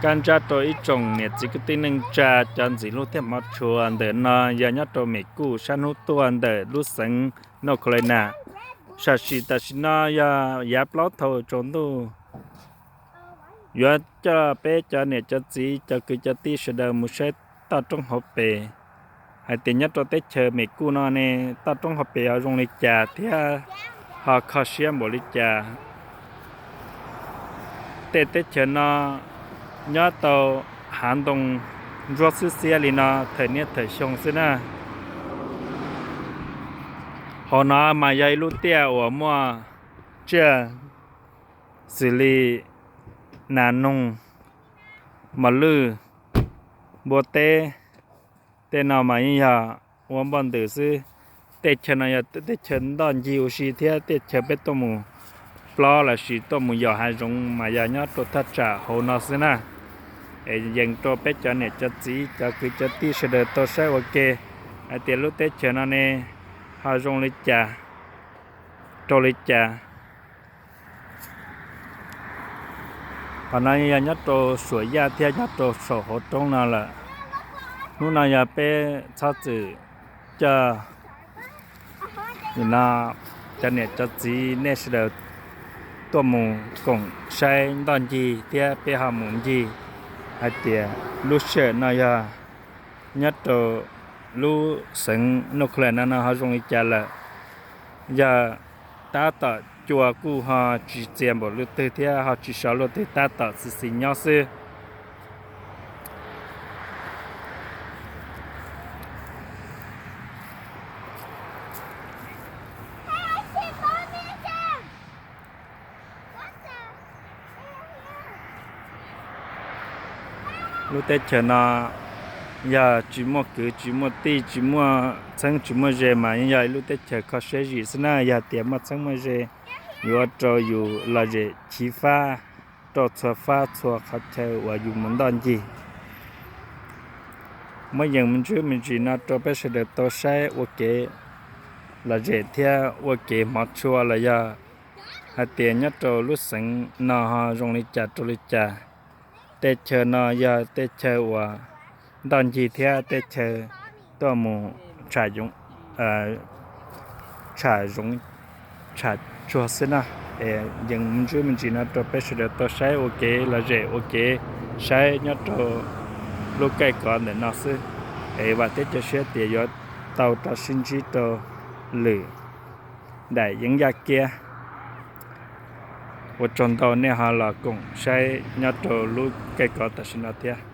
Kab ntsab rau ib tsoom niam txiv kwv tij neej tsa cov ntxim hlub thiab hmov tshua, ntawm no yog nyob rau Mes Kuj sab hnub tuaj ntawm lub xeev North Carolina. Sam sim tam sim no yog yav plaub thaum tsaus ntuj. Yuav coj peb cov niam cov txiv cov kwv cov tij sawv daws mus saib toj roob hauv pes, hais tias nyob rau teb chaws Mes Kuj no ne, toj roob hauv pes ho zoo li cas thiab ho kho siab npaum li cas. Tej teb chaws no nyob tau hav ntoo ntsuab xwb xiab li no thawm niaj thawm xyoo xwb na. Hauv no mas yog ib lub tiaj uas muaj tsiaj xws li nas noog, mos lwj, npua teb, tej no mas yeej yog ua npoj ntws xwb. Tej chaw no yog tej chaw ntoj ncig ua si thiab tej chaw peb tuaj mus plob lossis tuaj mus yos hav zoov mas yog nyob rau thaj tsam hauv no xwb na. Es yees rau peb cov niam cov txiv cov kwv cov tij sawv daws tau saib ua ke hais tias lub teb chaws no ne ho zoo li cas rau li cas. Qhov no yog nyob rau Suam Yaj thiab nyob rau saum hauv roob no lawm. Hnub no yog peb txhob txwm coj no cov niam cov txiv nej sawv daws tuaj mus koom saib ntoj ncig thiab peb ho mus ncig hais tias lub sij hawm no yog nyob rau lub xeev North Carolina no ho zoo li cas lawm. Yog tab tom cua kuj ho tsis txias npaum li twg thiab ho tsis so luaj twg, tab tom xis xis nyob xwb. Lub teb chaws no yog tsis muaj kwv tsis muaj tij, tsis muaj txheeb tsis muaj ze mas yeej yog ib lub teb chaws kho siab zim xwb na. Yog tias muaj txheeb muaj ze, yuav ua rau yus lom zem chiv fab rau txhua fab txhua qhov chaw uas yus mus ntoj ncig. Muab yees me ntsis me ntsis no rau peb sawv daws tau saib ua kev lom zem thiab ua kev hmov tshua los yog hais tias nyob rau lub xeev no ho zoo li cas rau li cas. Tej chaw no yog tej chaw uas ntoj ncig thiab tej chaw tuaj mus tsham zoov tsham tsuag xwb na. Es yees me ntsis me ntsis no rau peb sawv daws tau saib ua kev lom zem ua kev saib nyob rau lub caij kov ntawm no xwb. Es vam thiab cia siab tias yuav tau rov sib ntsib rau lwm daim yeeb yaj kiab. Ua tsaug ntau nej ho los koom saib nyob rau lub caij kov tam sim no thiab.